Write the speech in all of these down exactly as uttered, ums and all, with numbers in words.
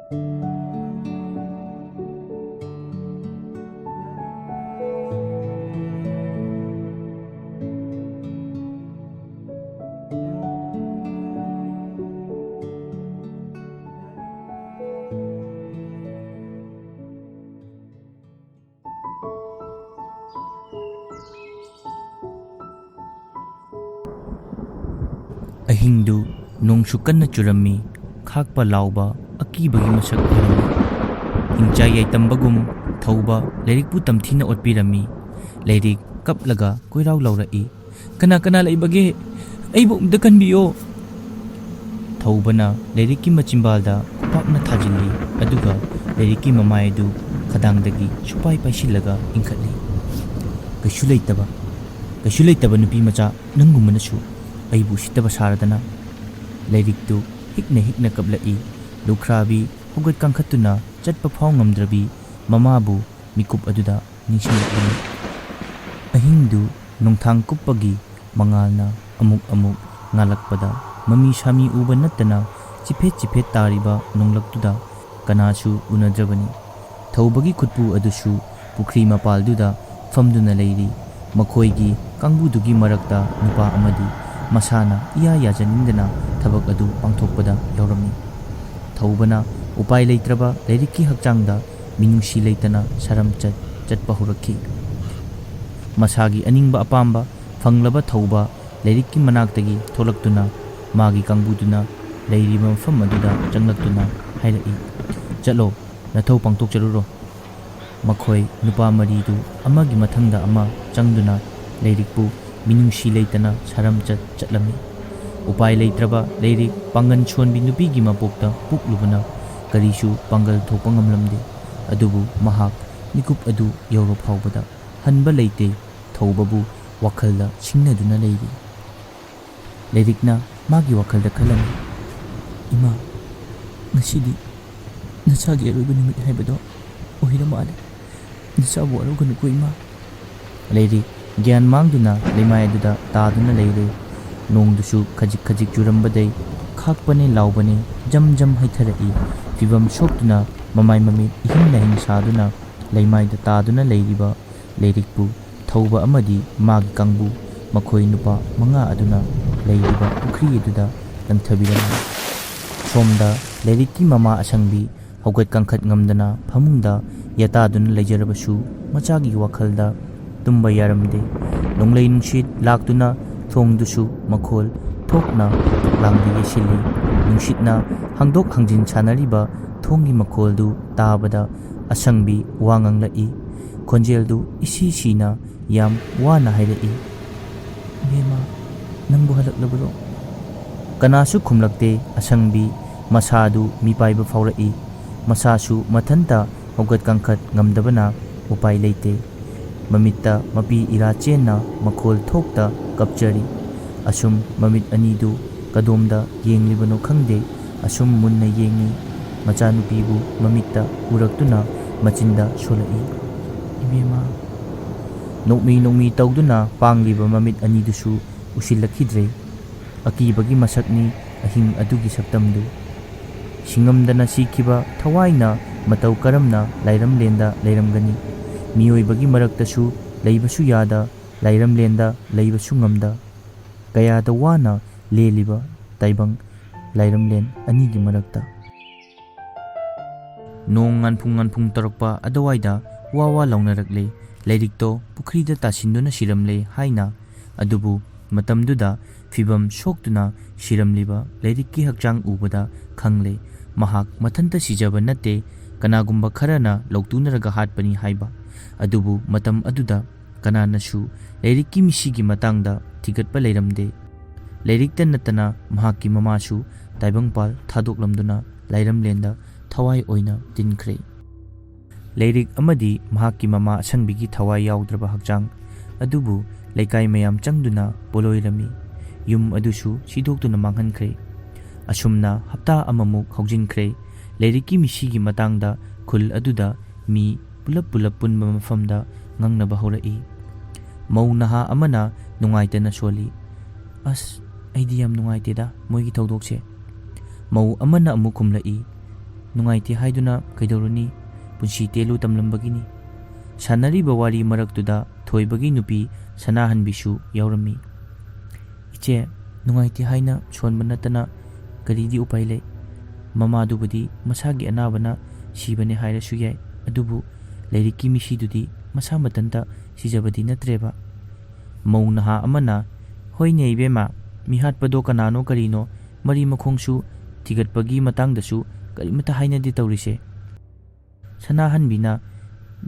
ꯑꯍꯤꯡꯗꯨ ꯅꯣꯡꯁꯨ ꯀꯟꯅ ꯆꯨꯔꯝꯃꯤ꯫ ꯈꯥꯛꯄ ꯂꯥꯎꯕ ꯑꯀꯤꯕꯒꯤ ꯃꯁꯛ ꯎꯔꯝꯃꯤ꯫ ꯍꯤꯡꯆꯥꯏ ꯌꯥꯏꯇꯝꯕꯒꯨꯝ ꯊꯧꯕ ꯂꯥꯏꯔꯤꯛꯄꯨ ꯇꯝꯊꯤꯅ ꯑꯣꯠꯄꯤꯔꯝꯃꯤ꯫ ꯂꯥꯏꯔꯤꯛ ꯀꯞꯂꯒ ꯀꯣꯏꯔꯥꯎ ꯂꯥꯎꯔꯛꯏ꯫ "ꯀꯅꯥ ꯀꯅꯥ ꯂꯩꯕꯒꯦ? ꯑꯩꯕꯨ ꯑꯝꯇ ꯀꯟꯕꯤꯌꯣ!" ꯊꯧꯕꯅ ꯂꯥꯏꯔꯤꯛꯀꯤ ꯃꯆꯤꯟꯕꯥꯜꯗ ꯈꯨꯄꯥꯛꯅ ꯊꯥꯖꯤꯜꯂꯤ, ꯑꯗꯨꯒ ꯂꯥꯏꯔꯤꯛꯀꯤ ꯃꯃꯥꯏ ꯑꯗꯨ ꯈꯗꯥꯡꯗꯒꯤ ꯁꯨꯄꯥꯏ ꯄꯥꯏꯁꯤꯜꯂꯒ ꯏꯟꯈꯠꯂꯤ꯫ "ꯀꯩꯁꯨ ꯂꯩꯇꯕ, ꯀꯩꯁꯨ ꯂꯩꯇꯕ ꯅꯨꯄꯤ ꯃꯆꯥ ꯅꯪꯒꯨꯝꯕꯅꯁꯨ ꯑꯩꯕꯨ ꯎꯁꯤꯠꯇꯕ ꯁꯥꯔꯗꯅ!" ꯂꯥꯏꯔꯤꯛꯇꯨ ꯍꯤꯛꯅ ꯍꯤꯛꯅ ꯀꯞꯂꯛꯏ꯫ ꯂꯨꯈ꯭ꯔꯥꯕꯤ ꯍꯧꯒꯠ ꯀꯥꯡꯈꯠꯇꯨꯅ ꯆꯠꯄ ꯐꯥꯎ ꯉꯝꯗ꯭ꯔꯕꯤ ꯃꯃꯥꯕꯨ ꯃꯤꯀꯨꯞ ꯑꯗꯨꯗ ꯅꯤꯡꯁꯤꯡꯂꯛꯂꯝꯃꯤ꯫ ꯑꯍꯤꯡꯗꯨ ꯅꯣꯡꯊꯥꯡ ꯀꯨꯞꯄꯒꯤ ꯃꯉꯥꯜꯅ ꯑꯃꯨꯛ ꯑꯃꯨꯛ ꯉꯥꯜꯂꯛꯄꯗ ꯃꯃꯤ ꯁꯥꯃꯤ ꯎꯕ ꯅꯠꯇꯅ ꯆꯤꯐꯦꯠ ꯆꯤꯐꯦꯠ ꯇꯥꯔꯤꯕ ꯅꯣꯡꯂꯛꯇꯨꯗ ꯀꯅꯥꯁꯨ ꯎꯅꯗ꯭ꯔꯕꯅꯤ꯫ ꯊꯧꯕꯒꯤ ꯈꯨꯠꯄꯨ ꯑꯗꯨꯁꯨ ꯄꯨꯈ꯭ꯔꯤ ꯃꯄꯥꯜꯗꯨꯗ ꯐꯝꯗꯨꯅ ꯂꯩꯔꯤ꯫ ꯃꯈꯣꯏꯒꯤ ꯀꯥꯡꯕꯨꯗꯨꯒꯤ ꯃꯔꯛꯇ ꯅꯨꯄꯥ ꯑꯃꯗꯤ ꯃꯁꯥꯅ ꯏꯌꯥ ꯌꯥꯖꯅꯤꯡꯗꯅ ꯊꯕꯛ ꯑꯗꯨ ꯄꯥꯡꯊꯣꯛꯄꯗ ꯌꯥꯎꯔꯝꯃꯤ꯫ ꯊꯧꯕꯅ ꯎꯄꯥꯏ ꯂꯩꯇ꯭ꯔꯕ ꯂꯥꯏꯔꯤꯛꯀꯤ ꯍꯛꯆꯥꯡꯗ ꯃꯤꯅꯨꯡꯁꯤ ꯂꯩꯇꯅ ꯁꯔꯝ ꯆꯠ-, ꯆꯠꯄ ꯍꯧꯔꯛꯈꯤ꯫ ꯃꯁꯥꯒꯤ ꯑꯅꯤꯡꯕ ꯑꯄꯥꯝꯕ ꯐꯪꯂꯕ ꯊꯧꯕ ꯂꯥꯏꯔꯤꯛꯀꯤ ꯃꯅꯥꯛꯇꯒꯤ ꯊꯣꯛꯂꯛꯇꯨꯅ ꯃꯥꯒꯤ ꯀꯥꯡꯕꯨꯗꯨꯅ ꯂꯩꯔꯤꯕ ꯃꯐꯝ ꯑꯗꯨꯗ ꯆꯪꯂꯛꯇꯨꯅ ꯍꯥꯏꯔꯛꯏ, "ꯆꯠꯂꯣ, ꯅꯊꯧ ꯄꯥꯡꯊꯣꯛꯆꯔꯨꯔꯣ꯫" ꯃꯈꯣꯏ ꯅꯨꯄꯥ ꯃꯔꯤꯗꯨ ꯑꯃꯒꯤ ꯃꯊꯪꯗ ꯑꯃ ꯆꯪꯗꯨꯅ ꯂꯥꯏꯔꯤꯛꯄꯨ ꯃꯤꯅꯨꯡꯁꯤ ꯂꯩꯇꯅ ꯁꯥꯔꯝꯆꯠ ꯆꯠꯂꯝꯃꯤ꯫ ꯎꯄꯥꯏ ꯂꯩꯇ꯭ꯔꯕ ꯂꯥꯏꯔꯤꯛ ꯄꯥꯡꯒꯟ ꯁꯣꯟꯕꯤ ꯅꯨꯄꯤꯒꯤ ꯃꯄꯣꯛꯇ ꯄꯣꯛꯂꯨꯕꯅ ꯀꯔꯤꯁꯨ ꯄꯥꯡꯒꯜ ꯊꯣꯛꯄ ꯉꯝꯂꯝꯗꯦ꯫ ꯑꯗꯨꯕꯨ ꯃꯍꯥꯛ ꯃꯤꯀꯨꯞ ꯑꯗꯨ ꯌꯧꯔ ꯐꯥꯎꯕꯗ ꯍꯟꯕ ꯂꯩꯇꯦ꯫ ꯊꯧꯕꯕꯨ ꯋꯥꯈꯜꯗ ꯁꯤꯡꯅꯗꯨꯅ ꯂꯩꯔꯤ꯫ ꯂꯥꯏꯔꯤꯛꯅ ꯃꯥꯒꯤ ꯋꯥꯈꯜꯗ ꯈꯜꯂꯝꯃꯤ, "ꯏꯃꯥ, ꯉꯁꯤꯗꯤ ꯅꯆꯥꯒꯤ ꯑꯔꯣꯏꯕ ꯅꯨꯃꯤꯠ ꯍꯥꯏꯕꯗꯣ ꯑꯣꯏꯔ ꯃꯥꯜꯂꯦ꯫ ꯅꯆꯥꯕꯨ ꯋꯥꯔꯧꯒꯅꯨꯀꯣ ꯏꯃꯥ꯫" ꯂꯥꯏꯔꯤꯛ ꯒ꯭ꯌꯥꯟ ꯃꯥꯡꯗꯨꯅ ꯂꯩꯃꯥꯏ ꯑꯗꯨꯗ ꯇꯥꯗꯨꯅ ꯂꯩꯔꯦ꯫ ꯅꯣꯡꯗꯨꯁꯨ ꯈꯖꯤꯛ ꯈꯖꯤꯛ ꯆꯨꯔꯝꯕꯗꯩ ꯈꯥꯛꯄꯅꯦ ꯂꯥꯎꯕꯅꯦ ꯖꯝ ꯖꯝ ꯍꯩꯊꯔꯛꯏ꯫ ꯐꯤꯚꯝ ꯁꯣꯛꯇꯨꯅ ꯃꯃꯥꯏ ꯃꯃꯤꯠ ꯏꯍꯤꯡ ꯅꯥꯍꯤꯡ ꯁꯥꯗꯨꯅ ꯂꯩꯃꯥꯏꯗ ꯇꯥꯗꯨꯅ ꯂꯩꯔꯤꯕ ꯂꯩꯔꯤꯛꯄꯨ ꯊꯧꯕ ꯑꯃꯗꯤ ꯃꯥꯒꯤ ꯀꯥꯡꯕꯨ, ꯃꯈꯣꯏ ꯅꯨꯄꯥ ꯃꯉꯥ ꯑꯗꯨꯅ ꯂꯩꯔꯤꯕ ꯄꯨꯈ꯭ꯔꯤ ꯑꯗꯨꯗ ꯂꯪꯊꯕꯤꯔꯝꯃꯤ꯫ ꯁꯣꯝꯗ ꯂꯩꯔꯤꯛꯀꯤ ꯃꯃꯥ ꯑꯁꯪꯕꯤ ꯍꯧꯒꯠ ꯀꯥꯡꯈꯠ ꯉꯝꯗꯅ ꯐꯃꯨꯡꯗ ꯌꯥꯇꯥꯗꯨꯅ ꯂꯩꯖꯔꯕꯁꯨ, ꯃꯆꯥꯒꯤ ꯋꯥꯈꯜꯗ ꯇꯨꯝꯕ ꯌꯥꯔꯝꯗꯦ꯫ ꯅꯣꯡꯂꯩ ꯅꯨꯡꯁꯤꯠ ꯂꯥꯛꯇꯨꯅ ꯊꯣꯡꯗꯨꯁꯨ ꯃꯈꯣꯜ ꯊꯣꯛꯅ ꯐꯛꯂꯥꯡꯗ ꯌꯩꯁꯤꯜꯂꯤ꯫ ꯅꯨꯡꯁꯤꯠꯅ ꯍꯥꯡꯗꯣꯛ ꯍꯥꯡꯖꯤꯟ ꯁꯥꯟꯅꯔꯤꯕ ꯊꯣꯡꯒꯤ ꯃꯈꯣꯜꯗꯨ ꯇꯥꯕꯗ ꯑꯁꯪꯕꯤ ꯋꯥ ꯉꯥꯡꯂꯛꯏ꯫ ꯈꯣꯟꯖꯦꯜꯗꯨ ꯏꯁꯤ ꯁꯤꯅ ꯌꯥꯝ ꯋꯥꯅ ꯍꯥꯏꯔꯛꯏ, "ꯏꯕꯦꯝꯃ, ꯅꯪꯕꯨ ꯍꯜꯂꯛꯂꯕꯔꯣ?" ꯀꯅꯥꯁꯨ ꯈꯨꯝꯂꯛꯇꯦ꯫ ꯑꯁꯪꯕꯤ ꯃꯁꯥꯗꯨ ꯃꯤꯄꯥꯏꯕ ꯐꯥꯎꯔꯛꯏ꯫ ꯃꯁꯥꯁꯨ ꯃꯊꯟꯇ ꯍꯧꯒꯠ ꯀꯥꯡꯈꯠ ꯉꯝꯗꯕꯅ ꯎꯄꯥꯏ ꯂꯩꯇꯦ꯫ ꯃꯃꯤꯠꯇ ꯃꯄꯤ ꯏꯔꯥ ꯆꯦꯟꯅ ꯃꯈꯣꯜ ꯊꯣꯛꯇ ꯀꯞꯆꯔꯤ꯫ ꯑꯁꯨꯝ ꯃꯃꯤꯠ ꯑꯅꯤꯗꯨ ꯀꯗꯣꯝꯗ ꯌꯦꯡꯂꯤꯕꯅꯣ ꯈꯪꯗꯦ, ꯑꯁꯨꯝ ꯃꯨꯟꯅ ꯌꯦꯡꯉꯤ꯫ ꯃꯆꯥꯅꯨꯄꯤꯕꯨ ꯃꯃꯤꯠꯇ ꯎꯔꯛꯇꯨꯅ ꯃꯆꯤꯟꯗ ꯁꯣꯜꯂꯛꯏ, "ꯏꯕꯦꯝꯃ!" ꯅꯣꯛꯃꯤ ꯅꯣꯛꯃꯤ ꯇꯧꯗꯨꯅ ꯄꯥꯡꯂꯤꯕ ꯃꯃꯤꯠ ꯑꯅꯤꯗꯨꯁꯨ ꯎꯁꯤꯜꯂꯛꯈꯤꯗ꯭ꯔꯦ꯫ ꯑꯀꯤꯕꯒꯤ ꯃꯁꯛꯅꯤ ꯑꯍꯤꯡ ꯑꯗꯨꯒꯤ ꯁꯛꯇꯝꯗꯨ꯫ ꯁꯤꯡꯉꯝꯗꯅ ꯁꯤꯈꯤꯕ ꯊꯋꯥꯏꯅ ꯃꯇꯧ ꯀꯔꯝꯅ ꯂꯥꯏꯔꯝꯂꯦꯟꯗ ꯂꯩꯔꯝꯒꯅꯤ? ꯃꯤꯑꯣꯏꯕꯒꯤ ꯃꯔꯛꯇꯁꯨ ꯂꯩꯕꯁꯨ ꯌꯥꯗ, ꯂꯥꯏꯔꯝꯂꯦꯟꯗ ꯂꯩꯕꯁꯨ ꯉꯝꯗ, ꯀꯌꯥꯗ ꯋꯥꯅ ꯂꯦꯜꯂꯤꯕ ꯇꯥꯏꯕꯪ ꯂꯥꯏꯔꯝꯂꯦꯟ ꯑꯅꯤꯒꯤ ꯃꯔꯛꯇ꯫ ꯅꯣꯡ ꯉꯥꯟꯐꯨꯡ ꯉꯥꯟꯐꯨꯡ ꯇꯧꯔꯛꯄ ꯑꯗꯨꯋꯥꯏꯗ ꯋꯥ ꯋꯥ ꯂꯥꯎꯅꯔꯛꯂꯦ꯫ ꯂꯥꯏꯔꯤꯛꯇꯣ ꯄꯨꯈ꯭ꯔꯤꯗ ꯇꯥꯁꯤꯟꯗꯨꯅ ꯁꯤꯔꯝꯂꯦ ꯍꯥꯏꯅ꯫ ꯑꯗꯨꯕꯨ ꯃꯇꯝꯗꯨꯗ ꯐꯤꯚꯝ ꯁꯣꯛꯇꯨꯅ ꯁꯤꯔꯝꯂꯤꯕ ꯂꯥꯏꯔꯤꯛꯀꯤ ꯍꯛꯆꯥꯡ ꯎꯕꯗ ꯈꯪꯂꯦ, ꯃꯍꯥꯛ ꯃꯊꯟꯇ ꯁꯤꯖꯕ ꯅꯠꯇꯦ, ꯀꯅꯥꯒꯨꯝꯕ ꯈꯔꯅ ꯂꯧꯇꯨꯅꯔꯒ ꯍꯥꯠꯄꯅꯤ ꯍꯥꯏꯕ꯫ ꯑꯗꯨꯕꯨ ꯃꯇꯝ ꯑꯗꯨꯗ ꯀꯅꯥꯅꯁꯨ ꯂꯥꯏꯔꯤꯛꯀꯤ ꯃꯤꯁꯤꯒꯤ ꯃꯇꯥꯡꯗ ꯊꯤꯒꯠꯄ ꯂꯩꯔꯝꯗꯦ꯫ ꯂꯥꯏꯔꯤꯛꯇ ꯅꯠꯇꯅ ꯃꯍꯥꯛꯀꯤ ꯃꯃꯥꯁꯨ ꯇꯥꯏꯕꯪꯄꯥꯜ ꯊꯥꯗꯣꯛꯂꯝꯗꯨꯅ ꯂꯥꯏꯔꯝꯂꯦꯟꯗ ꯊꯋꯥꯏ ꯑꯣꯏꯅ ꯇꯤꯟꯈ꯭ꯔꯦ꯫ ꯂꯥꯏꯔꯤꯛ ꯑꯃꯗꯤ ꯃꯍꯥꯛꯀꯤ ꯃꯃꯥ ꯑꯁꯪꯕꯤꯒꯤ ꯊꯋꯥꯏ ꯌꯥꯎꯗ꯭ꯔꯕ ꯍꯛꯆꯥꯡ ꯑꯗꯨꯕꯨ ꯂꯩꯀꯥꯏ ꯃꯌꯥꯝ ꯆꯪꯗꯨꯅ ꯄꯣꯂꯣꯏꯔꯝꯃꯤ꯫ ꯌꯨꯝ ꯑꯗꯨꯁꯨ ꯁꯤꯗꯣꯛꯇꯨꯅ ꯃꯥꯡꯍꯟꯈ꯭ꯔꯦ꯫ ꯑꯁꯨꯝꯅ ꯍꯞꯇꯥ ꯑꯃꯃꯨꯛ ꯍꯧꯖꯤꯟꯈ꯭ꯔꯦ꯫ ꯂꯥꯏꯔꯤꯛꯀꯤ ꯃꯤꯁꯤꯒꯤ ꯃꯇꯥꯡꯗ ꯈꯨꯜ ꯑꯗꯨꯗ ꯃꯤ ꯄꯨꯂꯞ ꯄꯨꯂꯞ ꯄꯨꯟꯕ ꯃꯐꯝꯗ ꯉꯥꯡꯅꯕ ꯍꯧꯔꯛꯏ꯫ ꯃꯧ ꯅꯍꯥ ꯑꯃꯅ ꯅꯨꯡꯉꯥꯏꯇꯅ ꯁꯣꯜꯂꯤ, "ꯑꯁ, ꯑꯩꯗꯤ ꯌꯥꯝ ꯅꯨꯡꯉꯥꯏꯇꯦꯗ ꯃꯣꯏꯒꯤ ꯊꯧꯗꯣꯛꯁꯦ꯫" ꯃꯧ ꯑꯃꯅ ꯑꯃꯨꯛ ꯈꯨꯝꯂꯛꯏ, "ꯅꯨꯡꯉꯥꯏꯇꯦ ꯍꯥꯏꯗꯨꯅ ꯀꯩꯗꯧꯔꯨꯅꯤ? ꯄꯨꯟꯁꯤ ꯇꯦꯜꯂꯨ ꯇꯝꯂꯝꯕꯒꯤꯅꯤ꯫" ꯁꯥꯟꯅꯔꯤꯕ ꯋꯥꯔꯤ ꯃꯔꯛꯇꯨꯗ ꯊꯣꯏꯕꯒꯤ ꯅꯨꯄꯤ ꯁꯅꯥꯍꯟꯕꯤꯁꯨ ꯌꯥꯎꯔꯝꯃꯤ꯫ "ꯏꯆꯦ, ꯅꯨꯡꯉꯥꯏꯇꯦ ꯍꯥꯏꯅ ꯁꯣꯟꯕ ꯅꯠꯇꯅ ꯀꯔꯤꯗꯤ ꯎꯄꯥꯏ ꯂꯩ? ꯃꯃꯥꯗꯨꯕꯨꯗꯤ ꯃꯁꯥꯒꯤ ꯑꯅꯥꯕꯅ ꯁꯤꯕꯅꯦ ꯍꯥꯏꯔꯁꯨ ꯌꯥꯏ, ꯑꯗꯨꯕꯨ ꯂꯥꯏꯔꯤꯛꯀꯤ ꯃꯤꯁꯤꯗꯨꯗꯤ ꯃꯁꯥ ꯃꯊꯟꯇ ꯁꯤꯖꯕꯗꯤ ꯅꯠꯇ꯭ꯔꯦꯕ꯫" ꯃꯧ ꯅꯍꯥ ꯑꯃꯅ, "ꯍꯣꯏꯅꯦ ꯏꯕꯦꯝꯃ, ꯃꯤꯍꯥꯠꯄꯗꯣ ꯀꯅꯥꯅꯣ ꯀꯔꯤꯅꯣ, ꯃꯔꯤ ꯃꯈꯣꯡꯁꯨ ꯊꯤꯒꯠꯄꯒꯤ ꯃꯇꯥꯡꯗꯁꯨ ꯀꯔꯤꯃꯠꯇ ꯍꯥꯏꯅꯗꯦ ꯇꯧꯔꯤꯁꯦ꯫" ꯁꯅꯥꯍꯟꯕꯤꯅ,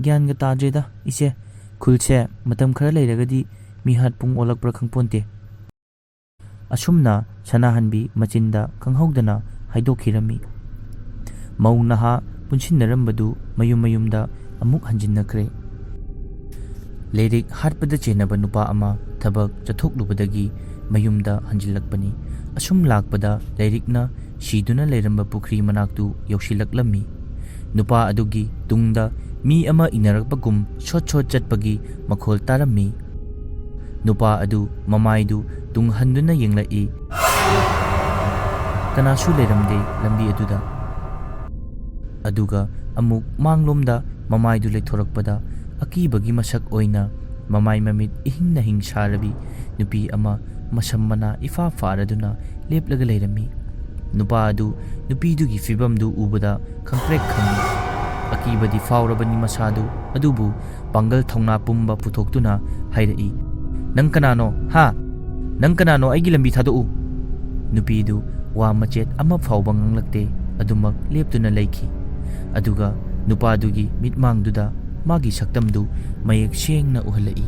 "ꯒ꯭ꯌꯥꯟꯒ ꯇꯥꯗ꯭ꯔꯦꯗ ꯏꯆꯦ, ꯈꯨꯜꯁꯦ ꯃꯇꯝ ꯈꯔ ꯂꯩꯔꯒꯗꯤ ꯃꯤꯍꯥꯠ ꯄꯨꯡ ꯑꯣꯜꯂꯛꯄ꯭ꯔꯥ ꯈꯪꯄꯣꯟꯇꯦ꯫" ꯑꯁꯨꯝꯅ ꯁꯅꯥꯍꯟꯕꯤ ꯃꯆꯤꯟꯗ ꯈꯪꯍꯧꯗꯅ ꯍꯥꯏꯗꯣꯛꯈꯤꯔꯝꯃꯤ꯫ ꯃꯧ ꯅꯍꯥ ꯄꯨꯟꯁꯤꯟꯅꯔꯝꯕꯗꯨ ꯃꯌꯨꯝ ꯃꯌꯨꯝꯗ ꯑꯃꯨꯛ ꯍꯟꯖꯤꯟꯅꯈ꯭ꯔꯦ꯫ ꯂꯥꯏꯔꯤꯛ ꯍꯥꯠꯄꯗ ꯆꯦꯟꯅꯕ ꯅꯨꯄꯥ ꯑꯃ ꯊꯕꯛ ꯆꯠꯊꯣꯛꯂꯨꯕꯗꯒꯤ ꯃꯌꯨꯝꯗ ꯍꯟꯖꯤꯜꯂꯛꯄꯅꯤ꯫ ꯑꯁꯨꯝ ꯂꯥꯛꯄꯗ ꯂꯥꯏꯔꯤꯛꯅ ꯁꯤꯗꯨꯅ ꯂꯩꯔꯝꯕ ꯄꯨꯈ꯭ꯔꯤ ꯃꯅꯥꯛꯇꯨ ꯌꯧꯁꯤꯜꯂꯛꯂꯝꯃꯤ꯫ ꯅꯨꯄꯥ ꯑꯗꯨꯒꯤ ꯇꯨꯡꯗ ꯃꯤ ꯑꯃ ꯏꯟꯅꯔꯛꯄꯒꯨꯝ ꯁꯣꯠ ꯁꯣꯠ ꯆꯠꯄꯒꯤ ꯃꯈꯣꯜ ꯇꯥꯔꯝꯃꯤ꯫ ꯅꯨꯄꯥ ꯑꯗꯨ ꯃꯃꯥꯏꯗꯨ ꯇꯨꯡꯍꯟꯗꯨꯅ ꯌꯦꯡꯂꯛꯏ꯫ ꯀꯅꯥꯁꯨ ꯂꯩꯔꯝꯗꯦ ꯂꯝꯕꯤ ꯑꯗꯨꯗ꯫ ꯑꯗꯨꯒ ꯑꯃꯨꯛ ꯃꯥꯡꯂꯣꯝꯗ ꯃꯃꯥꯏꯗꯨ ꯂꯩꯊꯣꯔꯛꯄꯗ ꯑꯀꯤꯕꯒꯤ ꯃꯁꯛ ꯑꯣꯏꯅ ꯃꯃꯥꯏ ꯃꯃꯤꯠ ꯏꯍꯤꯡ ꯅꯥꯍꯤꯡ ꯁꯥꯔꯕꯤ ꯅꯨꯄꯤ ꯑꯃ ꯃꯁꯝ ꯃꯅꯥ ꯏꯐꯥ ꯐꯥꯔꯗꯨꯅ ꯂꯦꯞꯂꯒ ꯂꯩꯔꯝꯃꯤ꯫ ꯅꯨꯄꯥ ꯑꯗꯨ ꯅꯨꯄꯤꯗꯨꯒꯤ ꯐꯤꯕꯝꯗꯨ ꯎꯕꯗ ꯈꯪꯄ꯭ꯔꯦꯛ ꯈꯪꯏ꯫ ꯑꯀꯤꯕꯗꯤ ꯐꯥꯎꯔꯕꯅꯤ ꯃꯁꯥꯗꯨ, ꯑꯗꯨꯕꯨ ꯄꯥꯡꯒꯜ ꯊꯧꯅꯥ ꯄꯨꯝꯕ ꯄꯨꯊꯣꯛꯇꯨꯅ ꯍꯥꯏꯔꯛꯏ, "ꯅꯪ ꯀꯅꯥꯅꯣ? ꯍꯥ? ꯅꯪ ꯀꯅꯥꯅꯣ? ꯑꯩꯒꯤ ꯂꯝꯕꯤ ꯊꯥꯗꯣꯛꯎ!" ꯅꯨꯄꯤꯗꯨ ꯋꯥ ꯃꯆꯦꯠ ꯑꯃ ꯐꯥꯎꯕ ꯉꯥꯡꯂꯛꯇꯦ, ꯑꯗꯨꯃꯛ ꯂꯦꯞꯇꯨꯅ ꯂꯩꯈꯤ꯫ ꯑꯗꯨꯒ ꯅꯨꯄꯥꯗꯨꯒꯤ ꯃꯤꯠꯃꯥꯡꯗꯨꯗ ꯃꯥꯒꯤ ꯁꯛꯇꯝꯗꯨ ꯃꯌꯦꯛ ꯁꯦꯡꯅ ꯎꯍꯜꯂꯛꯏ꯫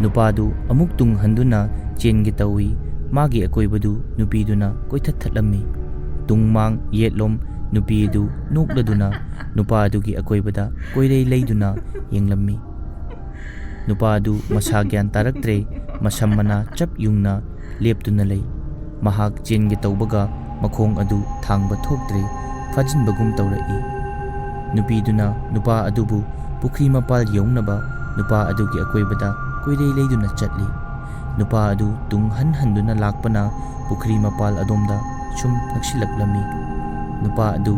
ꯅꯨꯄꯥꯗꯨ ꯑꯃꯨꯛ ꯇꯨꯡ ꯍꯟꯗꯨꯅ ꯆꯦꯟꯒꯦ ꯇꯧꯏ꯫ ꯃꯥꯒꯤ ꯑꯀꯣꯏꯕꯗꯨ ꯅꯨꯄꯤꯗꯨꯅ ꯀꯣꯏꯊꯠ ꯊꯠꯂꯝꯃꯤ꯫ ꯇꯨꯡ ꯃꯥꯡ ꯌꯦꯠꯂꯣꯝ ꯅꯨꯄꯤꯗꯨ ꯅꯣꯛꯂꯗꯨꯅ ꯅꯨꯄꯥ ꯑꯗꯨꯒꯤ ꯑꯀꯣꯏꯕꯗ ꯀꯣꯏꯔꯩ ꯂꯩꯗꯨꯅ ꯌꯦꯡꯂꯝꯃꯤ꯫ ꯅꯨꯄꯥ ꯑꯗꯨ ꯃꯁꯥ ꯒ꯭ꯌꯥꯟ ꯇꯥꯔꯛꯇ꯭ꯔꯦ, ꯃꯁꯝ ꯃꯅꯥ ꯆꯞ ꯌꯨꯡꯅ ꯂꯦꯞꯇꯨꯅ ꯂꯩ꯫ ꯃꯍꯥꯛ ꯆꯦꯟꯒꯦ ꯇꯧꯕꯒ ꯃꯈꯣꯡ ꯑꯗꯨ ꯊꯥꯡꯕ ꯊꯣꯛꯇ꯭ꯔꯦ, ꯐꯥꯖꯤꯟꯕꯒꯨꯝ ꯇꯧꯔꯛꯏ꯫ ꯅꯨꯄꯤꯗꯨꯅ ꯅꯨꯄꯥ ꯑꯗꯨꯕꯨ ꯄꯨꯈ꯭ꯔꯤ ꯃꯄꯥꯜ ꯌꯧꯅꯕ ꯅꯨꯄꯥ ꯑꯗꯨꯒꯤ ꯑꯀꯣꯏꯕꯗ ꯀꯣꯏꯔꯩ ꯂꯩꯗꯨꯅ ꯆꯠꯂꯤ꯫ ꯅꯨꯄꯥ ꯑꯗꯨ ꯇꯨꯡ ꯍꯟ ꯍꯟꯗꯨꯅ ꯂꯥꯛꯄꯅ ꯄꯨꯈ꯭ꯔꯤ ꯃꯄꯥꯜ ꯑꯗꯣꯝꯗ ꯁꯨꯝ ꯅꯛꯁꯤꯜꯂꯛꯂꯝꯃꯤ꯫ ꯅꯨꯄꯥ ꯑꯗꯨ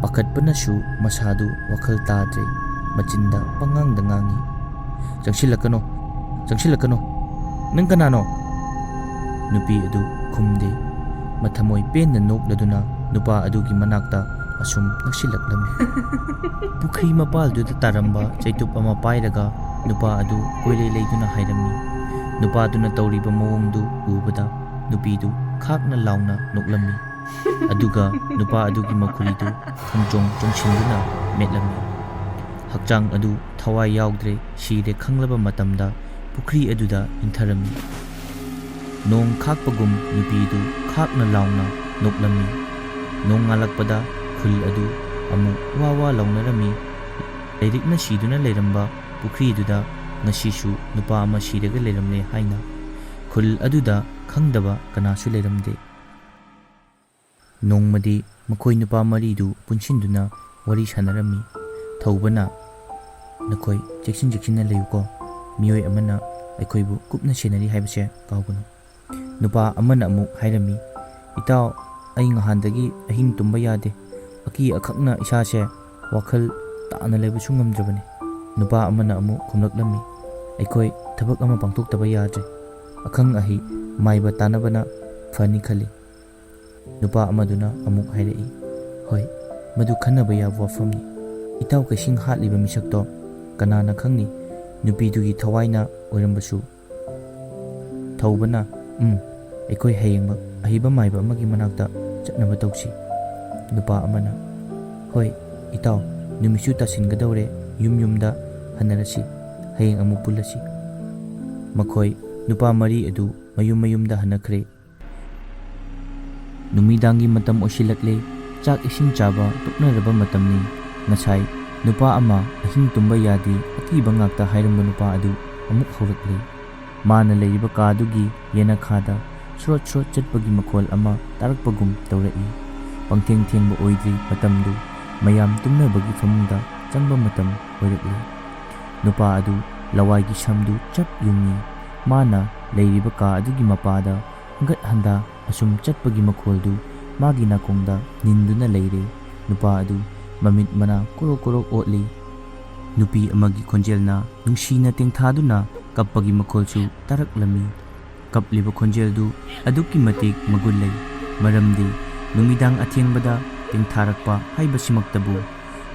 ꯄꯥꯈꯠꯄꯅꯁꯨ ꯃꯁꯥꯗꯨ ꯋꯥꯈꯜ ꯇꯥꯗ꯭ꯔꯦ꯫ ꯃꯆꯤꯟꯗ ꯄꯉꯥꯡꯗ ꯉꯥꯡꯏ, "ꯆꯪꯁꯤꯜꯂꯛꯀꯅꯣ, ꯆꯪꯁꯤꯜꯂꯛꯀꯅꯣ꯫ ꯅꯪ ꯀꯅꯥꯅꯣ?" ꯅꯨꯄꯤ ꯑꯗꯨ ꯈꯨꯝꯗꯦ꯫ ꯃꯊꯃꯣꯏ ꯄꯦꯟꯅ ꯅꯣꯛꯂꯗꯨꯅ ꯅꯨꯄꯥ ꯑꯗꯨꯒꯤ ꯃꯅꯥꯛꯇ ꯑꯁꯨꯝ ꯅꯛꯁꯤꯜꯂꯛꯂꯝꯃꯤ꯫ ꯄꯨꯈ꯭ꯔꯤ ꯃꯄꯥꯜꯗꯨꯗ ꯇꯥꯔꯝꯕ ꯆꯩꯇꯨꯞ ꯑꯃ ꯄꯥꯏꯔꯒ ꯅꯨꯄꯥ ꯑꯗꯨ ꯀꯣꯏꯂꯩ ꯂꯩꯗꯨꯅ ꯍꯥꯏꯔꯝꯃꯤ꯫ ꯅꯨꯄꯥꯗꯨꯅ ꯇꯧꯔꯤꯕ ꯃꯑꯣꯡꯗꯨ ꯎꯕꯗ ꯅꯨꯄꯤꯗꯨ ꯈꯥꯛꯅ ꯂꯥꯎꯅ ꯅꯣꯛꯂꯝꯃꯤ꯫ ꯑꯗꯨꯒ ꯅꯨꯄꯥ ꯑꯗꯨꯒꯤ ꯃꯈꯨꯔꯤꯗꯨ ꯈꯣꯡꯖꯣꯡ ꯆꯣꯡꯁꯤꯟꯗꯨꯅ ꯃꯦꯠꯂꯝꯃꯤ꯫ ꯍꯛꯆꯥꯡ ꯑꯗꯨ ꯊꯋꯥꯏ ꯌꯥꯎꯗ꯭ꯔꯦ, ꯁꯤꯔꯦ ꯈꯪꯂꯕ ꯃꯇꯝꯗ ꯄꯨꯈ꯭ꯔꯤ ꯑꯗꯨꯗ ꯏꯟꯊꯔꯝꯃꯤ꯫ ꯅꯣꯡ ꯈꯥꯛꯄꯒꯨꯝ ꯅꯨꯄꯤꯗꯨ ꯈꯥꯛꯅ ꯂꯥꯎꯅ ꯅꯣꯛꯂꯝꯃꯤ꯫ ꯅꯣꯡꯉꯥꯜꯂꯛꯄꯗ ꯈꯨꯜ ꯑꯗꯨ ꯑꯃꯨꯛ ꯋꯥ ꯋꯥ ꯂꯥꯎꯅꯔꯝꯃꯤ꯫ ꯂꯩꯔꯤꯛꯅ ꯁꯤꯗꯨꯅ ꯂꯩꯔꯝꯕ ꯄꯨꯈ꯭ꯔꯤꯗꯨꯗ ꯉꯁꯤꯁꯨ ꯅꯨꯄꯥ ꯑꯃ ꯁꯤꯔꯒ ꯂꯩꯔꯝꯂꯦ ꯍꯥꯏꯅ꯫ ꯈꯨꯜ ꯑꯗꯨꯗ ꯈꯪꯗꯕ ꯀꯅꯥꯁꯨ ꯂꯩꯔꯝꯗꯦ꯫ ꯅꯣꯡꯃꯗꯤ ꯃꯈꯣꯏ ꯅꯨꯄꯥ ꯃꯔꯤꯗꯨ ꯄꯨꯟꯁꯤꯟꯗꯨꯅ ꯋꯥꯔꯤ ꯁꯥꯟꯅꯔꯝꯃꯤ꯫ ꯊꯧꯕꯅ, "ꯅꯈꯣꯏ ꯆꯦꯛꯁꯤꯟ ꯆꯦꯛꯁꯤꯟꯅ ꯂꯩꯌꯨꯀꯣ꯫ ꯃꯤꯑꯣꯏ ꯑꯃꯅ ꯑꯩꯈꯣꯏꯕꯨ ꯀꯨꯞꯅ ꯁꯦꯟꯅꯔꯤ ꯍꯥꯏꯕꯁꯦ ꯀꯥꯎꯒꯅꯨ꯫" ꯅꯨꯄꯥ ꯑꯃꯅ ꯑꯃꯨꯛ ꯍꯥꯏꯔꯝꯃꯤ, "ꯏꯇꯥꯎ, ꯑꯩ ꯅꯍꯥꯟꯗꯒꯤ ꯑꯍꯤꯡ ꯇꯨꯝꯕ ꯌꯥꯗꯦ꯫ ꯑꯀꯤ ꯑꯈꯪꯅ ꯏꯁꯥꯁꯦ ꯋꯥꯈꯜ ꯇꯥꯅ ꯂꯩꯕꯁꯨ ꯉꯝꯗ꯭ꯔꯕꯅꯤ꯫" ꯅꯨꯄꯥ ꯑꯃꯅ ꯑꯃꯨꯛ ꯈꯨꯝꯂꯛꯂꯝꯃꯤ, "ꯑꯩꯈꯣꯏ ꯊꯕꯛ ꯑꯃ ꯄꯥꯡꯊꯣꯛꯇꯕ ꯌꯥꯗ꯭ꯔꯦ꯫ ꯑꯈꯪ ꯑꯍꯩ ꯃꯥꯏꯕ ꯇꯥꯟꯅꯕꯅ ꯐꯅꯤ ꯈꯜꯂꯤ꯫" ꯅꯨꯄꯥ ꯑꯃꯗꯨꯅ ꯑꯃꯨꯛ ꯍꯥꯏꯔꯛꯏ, "ꯍꯣꯏ, ꯃꯗꯨ ꯈꯟꯅꯕ ꯌꯥꯕ ꯋꯥꯐꯝꯅꯤ꯫ ꯏꯇꯥꯎ ꯀꯩꯁꯤꯡ ꯍꯥꯠꯂꯤꯕ ꯃꯤꯁꯛꯇꯣ ꯀꯅꯥꯅ ꯈꯪꯅꯤ? ꯅꯨꯄꯤꯗꯨꯒꯤ ꯊꯋꯥꯏꯅ ꯑꯣꯏꯔꯝꯕꯁꯨ꯫" ꯊꯧꯕꯅ, "ꯎꯝ, ꯑꯩꯈꯣꯏ ꯍꯌꯦꯡꯃꯛ ꯑꯍꯩꯕ ꯃꯥꯏꯕ ꯑꯃꯒꯤ ꯃꯅꯥꯛꯇ ꯆꯠꯅꯕ ꯇꯧꯁꯤ꯫" ꯅꯨꯄꯥ ꯑꯃꯅ, "ꯍꯣꯏ, ꯏꯇꯥꯎ, ꯅꯨꯃꯤꯠꯁꯨ ꯇꯥꯁꯤꯟꯒꯗꯧꯔꯦ, ꯌꯨꯝ ꯌꯨꯝꯗ ꯍꯟꯅꯔꯁꯤ, ꯍꯌꯦꯡ ꯑꯃꯨꯛ ꯄꯨꯜꯂꯁꯤ꯫" ꯃꯈꯣꯏ ꯅꯨꯄꯥ ꯃꯔꯤ ꯑꯗꯨ ꯃꯌꯨꯝ ꯃꯌꯨꯝꯗ ꯍꯟꯅꯈ꯭ꯔꯦ꯫ ꯅꯨꯃꯤꯗꯥꯡꯒꯤ ꯃꯇꯝ ꯑꯣꯏꯁꯤꯜꯂꯛꯂꯦ꯫ ꯆꯥꯛ ꯏꯁꯤꯡ ꯆꯥꯕ ꯇꯣꯛꯅꯔꯕ ꯃꯇꯝꯅꯤ꯫ ꯉꯁꯥꯏ ꯅꯨꯄꯥ ꯑꯃ ꯑꯍꯤꯡ ꯇꯨꯝꯕ ꯌꯥꯗꯦ, ꯑꯀꯤꯕ ꯉꯥꯛꯇ ꯍꯥꯏꯔꯝꯕ ꯅꯨꯄꯥ ꯑꯗꯨ ꯑꯃꯨꯛ ꯍꯧꯔꯛꯂꯦ꯫ ꯃꯥꯅ ꯂꯩꯔꯤꯕ ꯀꯥꯗꯨꯒꯤ ꯌꯦꯅꯈꯥꯗ ꯁ꯭ꯔꯣꯠ ꯁ꯭ꯔꯣꯠ ꯆꯠꯄꯒꯤ ꯃꯈꯣꯜ ꯑꯃ ꯇꯥꯔꯛꯄꯒꯨꯝ ꯇꯧꯔꯛꯏ꯫ ꯄꯪꯊꯦꯡ ꯊꯦꯡꯕ ꯑꯣꯏꯗ꯭ꯔꯤ, ꯃꯇꯝꯗꯨ ꯃꯌꯥꯝ ꯇꯨꯝꯅꯕꯒꯤ ꯐꯃꯨꯡꯗ ꯆꯪꯕ ꯃꯇꯝ ꯑꯣꯏꯔꯛꯂꯦ꯫ ꯅꯨꯄꯥ ꯑꯗꯨ ꯂꯋꯥꯏꯒꯤ ꯁꯝꯗꯨ ꯆꯞ ꯌꯨꯡꯏ꯫ ꯃꯥꯅ ꯂꯩꯔꯤꯕ ꯀꯥ ꯑꯗꯨꯒꯤ ꯃꯄꯥꯗ ꯍꯪꯒꯠ ꯍꯟꯗꯥ ꯑꯁꯨꯝ ꯆꯠꯄꯒꯤ ꯃꯈꯣꯜꯗꯨ ꯃꯥꯒꯤ ꯅꯥꯀꯣꯡꯗ ꯅꯤꯟꯗꯨꯅ ꯂꯩꯔꯦ꯫ ꯅꯨꯄꯥ ꯑꯗꯨ ꯃꯃꯤꯠ ꯃꯅꯥ ꯀꯣꯔꯣꯛ ꯀꯣꯔꯣꯛ ꯑꯣꯠꯂꯤ꯫ ꯅꯨꯄꯤ ꯑꯃꯒꯤ ꯈꯣꯟꯖꯦꯜꯅ ꯅꯨꯡꯁꯤꯅ ꯇꯦꯡꯊꯥꯗꯨꯅ ꯀꯞꯄꯒꯤ ꯃꯈꯣꯜꯁꯨ ꯇꯥꯔꯛꯂꯝꯃꯤ꯫ ꯀꯞꯂꯤꯕ ꯈꯣꯟꯖꯦꯜꯗꯨ ꯑꯗꯨꯛꯀꯤ ꯃꯇꯤꯛ ꯃꯒꯨꯟ ꯂꯩ, ꯃꯔꯝꯗꯤ ꯅꯨꯃꯤꯗꯥꯡ ꯑꯊꯦꯡꯕꯗ ꯇꯦꯡꯊꯥꯔꯛꯄ ꯍꯥꯏꯕꯁꯤꯃꯛꯇꯕꯨ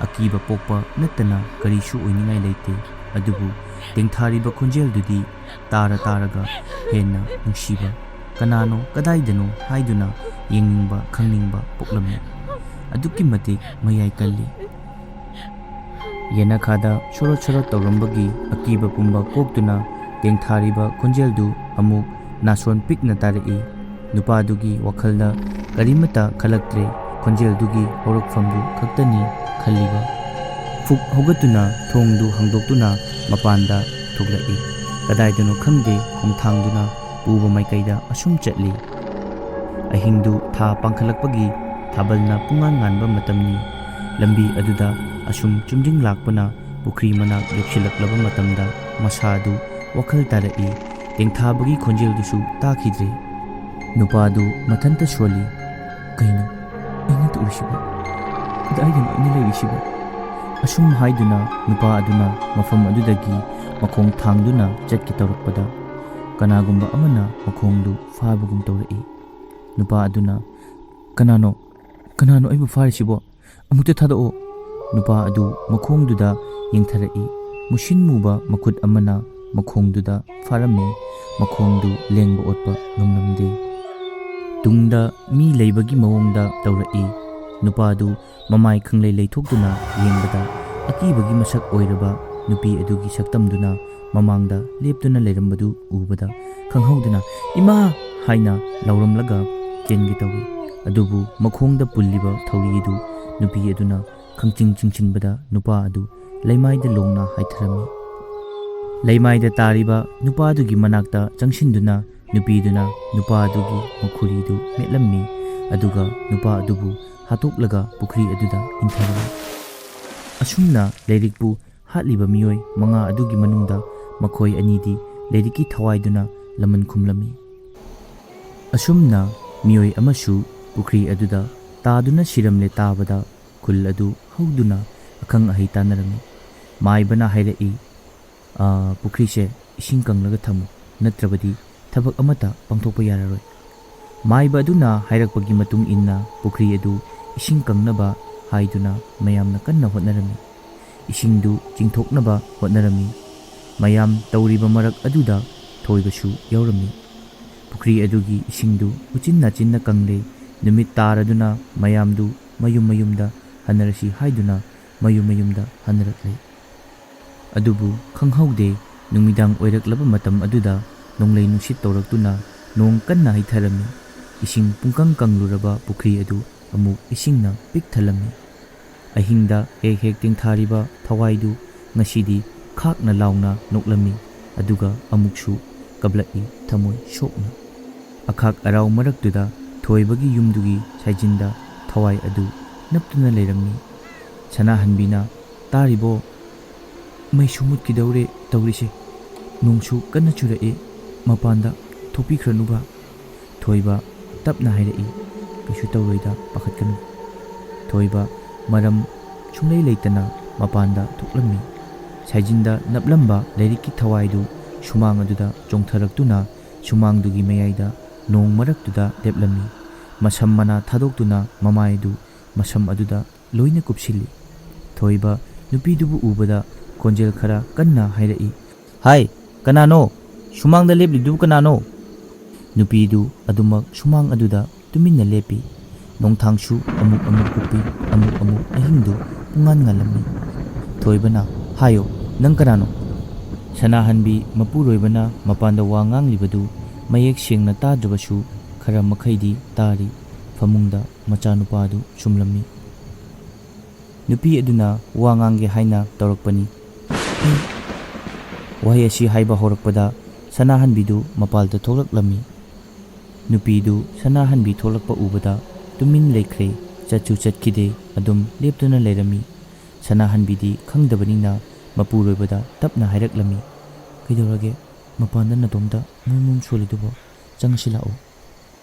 ꯑꯀꯤꯕ ꯄꯣꯛꯄ ꯅꯠꯇꯅ ꯀꯔꯤꯁꯨ ꯑꯣꯏꯅꯤꯡꯉꯥꯏ ꯂꯩꯇꯦ꯫ ꯑꯗꯨꯕꯨ ꯇꯦꯡꯊꯥꯔꯤꯕ ꯈꯣꯟꯖꯦꯜꯗꯨꯗꯤ ꯇꯥꯔ ꯇꯥꯔꯒ ꯍꯦꯟꯅ ꯅꯨꯡꯁꯤꯕ, ꯀꯅꯥꯅꯣ, ꯀꯗꯥꯏꯗꯅꯣ ꯍꯥꯏꯗꯨꯅ ꯌꯦꯡꯅꯤꯡꯕ, ꯈꯪꯅꯤꯡꯕ ꯄꯣꯛꯂꯝꯃꯤ꯫ ꯑꯗꯨꯛꯀꯤ ꯃꯇꯤꯛ ꯃꯌꯥꯏ ꯀꯜꯂꯤ꯫ ꯌꯦꯅꯈꯥꯗ ꯁꯣꯔꯣꯠ ꯁꯣꯔꯣꯠ ꯇꯧꯔꯝꯕꯒꯤ ꯑꯀꯤꯕ ꯄꯨꯝꯕ ꯀꯣꯛꯇꯨꯅ ꯇꯦꯡꯊꯥꯔꯤꯕ ꯈꯣꯟꯖꯦꯜꯗꯨ ꯑꯃꯨꯛ ꯅꯥꯁꯣꯟ ꯄꯤꯛꯅ ꯇꯥꯔꯛꯏ꯫ ꯅꯨꯄꯥꯗꯨꯒꯤ ꯋꯥꯈꯜꯗ ꯀꯔꯤꯃꯠꯇ ꯈꯜꯂꯛꯇ꯭ꯔꯦ, ꯈꯣꯟꯖꯦꯜꯗꯨꯒꯤ ꯍꯧꯔꯛꯐꯝꯗꯨ ꯈꯛꯇꯅꯤ ꯈꯜꯂꯤꯕ꯫ ꯐꯨꯛ ꯍꯧꯒꯠꯇꯨꯅ ꯊꯣꯡꯗꯨ ꯍꯥꯡꯗꯣꯛꯇꯨꯅ ꯃꯄꯥꯟꯗ ꯊꯣꯛꯂꯛꯏ꯫ ꯀꯗꯥꯏꯗꯅꯣ ꯈꯪꯗꯦ ꯈꯣꯡꯊꯥꯡꯗꯨꯅ ꯄꯨꯕ ꯃꯥꯏꯀꯩꯗ ꯑꯁꯨꯝ ꯆꯠꯂꯤ꯫ ꯑꯍꯤꯡꯗꯨ ꯊꯥ ꯄꯥꯡꯈꯠꯂꯛꯄꯒꯤ ꯊꯥꯕꯜꯅ ꯄꯨꯡꯉꯥꯟ ꯉꯥꯟꯕ ꯃꯇꯝꯅꯤ꯫ ꯂꯝꯕꯤ ꯑꯗꯨꯗ ꯑꯁꯨꯝ ꯆꯨꯝꯗ꯭ꯔꯤꯡ ꯂꯥꯛꯄꯅ ꯄꯨꯈ꯭ꯔꯤ ꯃꯅꯥꯛ ꯌꯧꯁꯤꯜꯂꯛꯂꯕ ꯃꯇꯝꯗ ꯃꯁꯥꯗꯨ ꯋꯥꯈꯜ ꯇꯥꯔꯛꯏ꯫ ꯇꯦꯡꯊꯥꯕꯒꯤ ꯈꯣꯟꯖꯦꯜꯗꯨꯁꯨ ꯇꯥꯈꯤꯗ꯭ꯔꯦ꯫ ꯅꯨꯄꯥꯗꯨ ꯃꯊꯟꯇ ꯁꯣꯜꯂꯤ꯫ "ꯀꯩꯅꯣ ꯑꯩꯅ ꯇꯧꯔꯤꯁꯤꯕꯣ? ꯀꯗꯥꯏꯗꯅꯣ ꯑꯩꯅ ꯂꯩꯔꯤꯁꯤꯕꯣ?" ꯑꯁꯨꯝ ꯍꯥꯏꯗꯨꯅ ꯅꯨꯄꯥ ꯑꯗꯨꯅ ꯃꯐꯝ ꯑꯗꯨꯗꯒꯤ ꯃꯈꯣꯡ ꯊꯥꯡꯗꯨꯅ ꯆꯠꯀꯦ ꯇꯧꯔꯛꯄꯗ ꯀꯅꯥꯒꯨꯝꯕ ꯑꯃꯅ ꯃꯈꯣꯡꯗꯨ ꯐꯥꯕꯒꯨꯝ ꯇꯧꯔꯛꯏ꯫ ꯅꯨꯄꯥ ꯑꯗꯨꯅ, "ꯀꯅꯥꯅꯣ? ꯀꯅꯥꯅꯣ ꯑꯩꯕꯨ ꯐꯥꯔꯤꯁꯤꯕꯣ? ꯑꯃꯨꯛꯇ ꯊꯥꯗꯣꯛꯑꯣ!" ꯅꯨꯄꯥ ꯑꯗꯨ ꯃꯈꯣꯡꯗꯨꯗ ꯌꯦꯡꯊꯔꯛꯏ꯫ ꯃꯨꯁꯤꯟ ꯃꯨꯕ ꯃꯈꯨꯠ ꯑꯃꯅ ꯃꯈꯣꯡꯗꯨꯗ ꯐꯥꯔꯝꯃꯤ꯫ ꯃꯈꯣꯡꯗꯨ ꯂꯦꯡꯕ ꯑꯣꯠꯄ ꯉꯝꯂꯝꯗꯦ꯫ ꯇꯨꯡꯗ ꯃꯤ ꯂꯩꯕꯒꯤ ꯃꯑꯣꯡꯗ ꯇꯧꯔꯛꯏ꯫ ꯅꯨꯄꯥꯗꯨ ꯃꯃꯥꯏ ꯈꯪꯂꯩ ꯂꯩꯊꯣꯛꯇꯨꯅ ꯌꯦꯡꯕꯗ ꯑꯀꯤꯕꯒꯤ ꯃꯁꯛ ꯑꯣꯏꯔꯕ ꯅꯨꯄꯤ ꯑꯗꯨꯒꯤ ꯁꯛꯇꯝꯗꯨꯅ ꯃꯃꯥꯡꯗ ꯂꯦꯞꯇꯨꯅ ꯂꯩꯔꯝꯕꯗꯨ ꯎꯕꯗ ꯈꯪꯍꯧꯗꯅ "ꯏꯃꯥ!" ꯍꯥꯏꯅ ꯂꯥꯎꯔꯝꯂꯒ ꯆꯦꯟꯒꯦ ꯇꯧꯏ꯫ ꯑꯗꯨꯕꯨ ꯃꯈꯣꯡꯗ ꯄꯨꯜꯂꯤꯕ ꯊꯧꯔꯤ ꯑꯗꯨ ꯅꯨꯄꯤ ꯑꯗꯨꯅ ꯈꯪꯆꯤꯡ ꯆꯤꯡꯁꯤꯟꯕꯗ ꯅꯨꯄꯥ ꯑꯗꯨ ꯂꯩꯃꯥꯏꯗ ꯂꯣꯡꯅ ꯍꯥꯏꯊꯔꯝꯃꯤ꯫ ꯂꯩꯃꯥꯏꯗ ꯇꯥꯔꯤꯕ ꯅꯨꯄꯥꯗꯨꯒꯤ ꯃꯅꯥꯛꯇ ꯆꯪꯁꯤꯟꯗꯨꯅ ꯅꯨꯄꯤꯗꯨꯅ ꯅꯨꯄꯥꯗꯨꯒꯤ ꯃꯈꯨꯔꯤꯗꯨ ꯃꯦꯠꯂꯝꯃꯤ, ꯑꯗꯨꯒ ꯅꯨꯄꯥ ꯑꯗꯨꯕꯨ ꯍꯥꯠꯇꯣꯛꯂꯒ ꯄꯨꯈ꯭ꯔꯤ ꯑꯗꯨꯗ ꯏꯟꯊꯔꯝꯃꯤ꯫ ꯑꯁꯨꯝꯅ ꯂꯥꯏꯔꯤꯛꯄꯨ ꯍꯥꯠꯂꯤꯕ ꯃꯤꯑꯣꯏ ꯃꯉꯥ ꯑꯗꯨꯒꯤ ꯃꯅꯨꯡꯗ ꯃꯈꯣꯏ ꯑꯅꯤꯗꯤ ꯂꯥꯏꯔꯤꯛꯀꯤ ꯊꯋꯥꯏꯗꯨꯅ ꯂꯃꯟ ꯈꯨꯝꯂꯝꯃꯤ꯫ ꯑꯁꯨꯝꯅ ꯃꯤꯑꯣꯏ ꯑꯃꯁꯨ ꯄꯨꯈ꯭ꯔꯤ ꯑꯗꯨꯗ ꯇꯥꯗꯨꯅ ꯁꯤꯔꯝꯂꯦ ꯇꯥꯕꯗ ꯈꯨꯜ ꯑꯗꯨ ꯍꯧꯗꯨꯅ ꯑꯈꯪ ꯑꯍꯩ ꯇꯥꯟꯅꯔꯝꯃꯤ꯫ ꯃꯥꯏꯕꯅ ꯍꯥꯏꯔꯛꯏ, "ꯑ, ꯄꯨꯈ꯭ꯔꯤꯁꯦ ꯏꯁꯤꯡ ꯀꯪꯂꯒ ꯊꯝꯃꯨ, ꯅꯠꯇ꯭ꯔꯕꯗꯤ ꯊꯕꯛ ꯑꯃꯠꯇ ꯄꯥꯡꯊꯣꯛꯄ ꯌꯥꯔꯔꯣꯏ"꯫ ꯃꯥꯏꯕ ꯑꯗꯨꯅ ꯍꯥꯏꯔꯛꯄꯒꯤ ꯃꯇꯨꯡ ꯏꯟꯅ ꯄꯨꯈ꯭ꯔꯤ ꯑꯗꯨ ꯏꯁꯤꯡ ꯀꯪꯅꯕ ꯍꯥꯏꯗꯨꯅ ꯃꯌꯥꯝꯅ ꯀꯟꯅ ꯍꯣꯠꯅꯔꯝꯃꯤ꯫ ꯏꯁꯤꯡꯗꯨ ꯆꯤꯡꯊꯣꯛꯅꯕ ꯍꯣꯠꯅꯔꯝꯃꯤ꯫ ꯃꯌꯥꯝ ꯇꯧꯔꯤꯕ ꯃꯔꯛ ꯑꯗꯨꯗ ꯊꯣꯏꯕꯁꯨ ꯌꯥꯎꯔꯝꯃꯤ꯫ ꯄꯨꯈ꯭ꯔꯤ ꯑꯗꯨꯒꯤ ꯏꯁꯤꯡꯗꯨ ꯎꯆꯤꯟ ꯅꯥꯆꯤꯟꯅ ꯀꯪꯂꯦ꯫ ꯅꯨꯃꯤꯠ ꯇꯥꯔꯗꯨꯅ ꯃꯌꯥꯝꯗꯨ ꯃꯌꯨꯝ ꯃꯌꯨꯝꯗ ꯍꯟꯅꯔꯁꯤ ꯍꯥꯏꯗꯨꯅ ꯃꯌꯨꯝ ꯃꯌꯨꯝꯗ ꯍꯟꯅꯔꯛꯂꯦ꯫ ꯑꯗꯨꯕꯨ ꯈꯪꯍꯧꯗꯦ, ꯅꯨꯃꯤꯗꯥꯡ ꯑꯣꯏꯔꯛꯂꯕ ꯃꯇꯝ ꯑꯗꯨꯗ ꯅꯣꯡꯂꯩ ꯅꯨꯡꯁꯤꯠ ꯇꯧꯔꯛꯇꯨꯅ ꯅꯣꯡ ꯀꯟꯅ ꯍꯩꯊꯔꯝꯃꯤ꯫ ꯏꯁꯤꯡ ꯄꯨꯡꯀꯪ ꯀꯪꯂꯨꯔꯕ ꯄꯨꯈ꯭ꯔꯤ ꯑꯗꯨ ꯑꯃꯨꯛ ꯏꯁꯤꯡꯅ ꯄꯤꯛ ꯊꯜꯂꯝꯃꯤ꯫ ꯑꯍꯤꯡꯗ ꯍꯦꯛ ꯍꯦꯛ ꯇꯦꯡꯊꯥꯔꯤꯕ ꯊꯋꯥꯏꯗꯨ ꯉꯁꯤꯗꯤ ꯈꯥꯛꯅ ꯂꯥꯎꯅ ꯅꯣꯛꯂꯝꯃꯤ, ꯑꯗꯨꯒ ꯑꯃꯨꯛꯁꯨ ꯀꯞꯂꯛꯏ ꯊꯃꯣꯏ ꯁꯣꯛꯅ꯫ ꯑꯈꯥꯛ ꯑꯔꯥꯎ ꯃꯔꯛꯇꯨꯗ ꯊꯣꯏꯕꯒꯤ ꯌꯨꯝꯗꯨꯒꯤ ꯁꯥꯏꯖꯤꯟꯗ ꯊꯋꯥꯏ ꯑꯗꯨ ꯅꯞꯇꯨꯅ ꯂꯩꯔꯝꯃꯤ꯫ ꯁꯅꯥꯍꯟꯕꯤꯅ, "ꯇꯥꯔꯤꯕꯣ? ꯃꯩꯁꯨ ꯃꯨꯠꯈꯤꯗꯧꯔꯦ ꯇꯧꯔꯤꯁꯦ꯫ ꯅꯣꯡꯁꯨ ꯀꯟꯅ ꯆꯨꯔꯛꯑꯦ꯫ ꯃꯄꯥꯟꯗ ꯊꯣꯛꯄꯤꯈ꯭ꯔꯅꯨꯕ"꯫ ꯊꯣꯏꯕ ꯇꯞꯅ ꯍꯥꯏꯔꯛꯏ, "ꯀꯩꯁꯨ ꯇꯧꯔꯣꯏꯗ, ꯄꯥꯈꯠꯀꯅꯨ"꯫ ꯊꯣꯏꯕ ꯃꯔꯝ ꯁꯨꯡꯂꯩ ꯂꯩꯇꯅ ꯃꯄꯥꯟꯗ ꯊꯣꯛꯂꯝꯃꯤ꯫ ꯁꯥꯏꯖꯤꯟꯗ ꯅꯞꯂꯝꯕ ꯂꯥꯏꯔꯤꯛꯀꯤ ꯊꯋꯥꯏꯗꯨ ꯁꯨꯃꯥꯡ ꯑꯗꯨꯗ ꯆꯣꯡꯊꯔꯛꯇꯨꯅ ꯁꯨꯃꯥꯡꯗꯨꯒꯤ ꯃꯌꯥꯏꯗ ꯅꯣꯡ ꯃꯔꯛꯇꯨꯗ ꯂꯦꯞꯂꯝꯃꯤ꯫ ꯃꯁꯝ ꯃꯅꯥ ꯊꯥꯗꯣꯛꯇꯨꯅ ꯃꯃꯥꯏꯗꯨ ꯃꯁꯝ ꯑꯗꯨꯗ ꯂꯣꯏꯅ ꯀꯨꯞꯁꯤꯜꯂꯤ꯫ ꯊꯣꯏꯕ ꯅꯨꯄꯤꯗꯨꯕꯨ ꯎꯕꯗ ꯈꯣꯟꯖꯦꯜ ꯈꯔ ꯀꯟꯅ ꯍꯥꯏꯔꯛꯏ, "ꯍꯥꯏ, ꯀꯅꯥꯅꯣ? ꯁꯨꯃꯥꯡꯗ ꯂꯦꯞꯂꯤꯗꯨꯕꯨ ꯀꯅꯥꯅꯣ?" ꯅꯨꯄꯤꯗꯨ ꯑꯗꯨꯃꯛ ꯁꯨꯃꯥꯡ ꯑꯗꯨꯗ ꯇꯨꯃꯤꯟꯅ ꯂꯦꯞꯄꯤ꯫ ꯅꯣꯡꯊꯥꯡꯁꯨ ꯑꯃꯨꯛ ꯑꯃꯨꯛ ꯀꯨꯞꯄꯤ, ꯑꯃꯨꯛ ꯑꯃꯨꯛ ꯑꯍꯤꯡꯗꯨ ꯄꯨꯡꯉꯥꯟ ꯉꯥꯜꯂꯝꯃꯤ꯫ ꯊꯣꯏꯕꯅ, "ꯍꯥꯏꯌꯣ, ꯅꯪ ꯀꯅꯥꯅꯣ?" ꯁꯅꯥꯍꯟꯕꯤ ꯃꯄꯨꯔꯣꯏꯕꯅ ꯃꯄꯥꯟꯗ ꯋꯥ ꯉꯥꯡꯂꯤꯕꯗꯨ ꯃꯌꯦꯛ ꯁꯦꯡꯅ ꯇꯥꯗ꯭ꯔꯕꯁꯨ ꯈꯔ ꯃꯈꯩꯗꯤ ꯇꯥꯔꯤ꯫ ꯐꯃꯨꯡꯗ ꯃꯆꯥꯅꯨꯄꯥꯗꯨ ꯁꯨꯝꯂꯝꯃꯤ꯫ ꯅꯨꯄꯤ ꯑꯗꯨꯅ ꯋꯥ ꯉꯥꯡꯒꯦ ꯍꯥꯏꯅ ꯇꯧꯔꯛꯄꯅꯤ꯫ "ꯑꯩ"꯫ ꯋꯥꯍꯩ ꯑꯁꯤ ꯍꯥꯏꯕ ꯍꯧꯔꯛꯄꯗ ꯁꯅꯥꯍꯟꯕꯤꯗꯨ ꯃꯄꯥꯜꯗ ꯊꯣꯛꯂꯛꯂꯝꯃꯤ꯫ ꯅꯨꯄꯤꯗꯨ ꯁꯅꯥꯍꯟꯕꯤ ꯊꯣꯛꯂꯛꯄ ꯎꯕꯗ ꯇꯨꯃꯤꯟ ꯂꯩꯈ꯭ꯔꯦ, ꯆꯠꯁꯨ ꯆꯠꯈꯤꯗꯦ, ꯑꯗꯨꯝ ꯂꯦꯞꯇꯨꯅ ꯂꯩꯔꯝꯃꯤ꯫ ꯁꯅꯥꯍꯟꯕꯤꯗꯤ ꯈꯪꯗꯕꯅꯤꯅ ꯃꯄꯨꯔꯣꯏꯕꯗ ꯇꯞꯅ ꯍꯥꯏꯔꯛꯂꯝꯃꯤ, "ꯀꯩꯗꯧꯔꯒꯦ?" ꯃꯄꯥꯟꯗ ꯅꯇꯣꯝꯇ ꯃꯨꯝ ꯃꯨꯝ ꯁꯣꯜꯂꯤꯗꯨꯕꯣ? ꯆꯪꯉꯁꯤ ꯂꯥꯛꯑꯣ꯫